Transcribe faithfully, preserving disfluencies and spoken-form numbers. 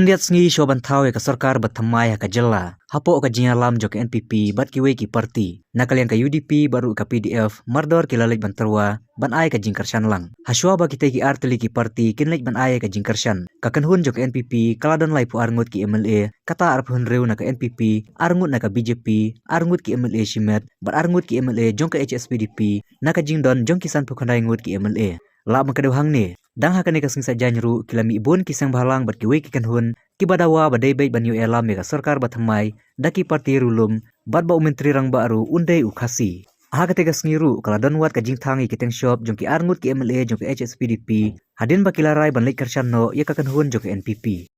Khyndiat sngi shuwa ban thaw ïa ka sorkar ba thymmai ha ka jylla, hapoh ka jingïalam jong ka N P P bad kiwei ki parti, na ka liang ka U D P bad ruh ka P D F mardor ki la leit ban tyrwa ban ai ka jingkyrshan lang. Hashuwa ba kitei ki artylli ki parti kin leit ban ai ka jingkyrshan, ka kynhun jong ka N P P ka la don laiphew ar ngut ki M L A, kata arphew hynriew na ka N P P, ar ngut na ka B J P, ar ngut ki M L A shimet bad ar ngut ki M L A jong ka H S P D P na ka jingdon jong ki sanphew khyndai ngut ki M L A. Lah ban kdew hangne, dang ha kane ka sngi Saitjaiñ ruh ki la mih bun ki sengbhalang bad kiwei ki kynhun kiba dawa ba dei beit ban ïoh ïalam ïa ka sorkar ba thymmai da ki parti riewlum, bad ba u Myntri Rangbah ruh un dei u Khasi. Ha katei ka sngi ruh ka la don wat ka jingthang ïa ki teng shop jong ki ar ngut ki M L A jong ka H S P D P, hadien ba ki la rai ban leit kyrshan noh ïa ka kynhun jong ka N P P.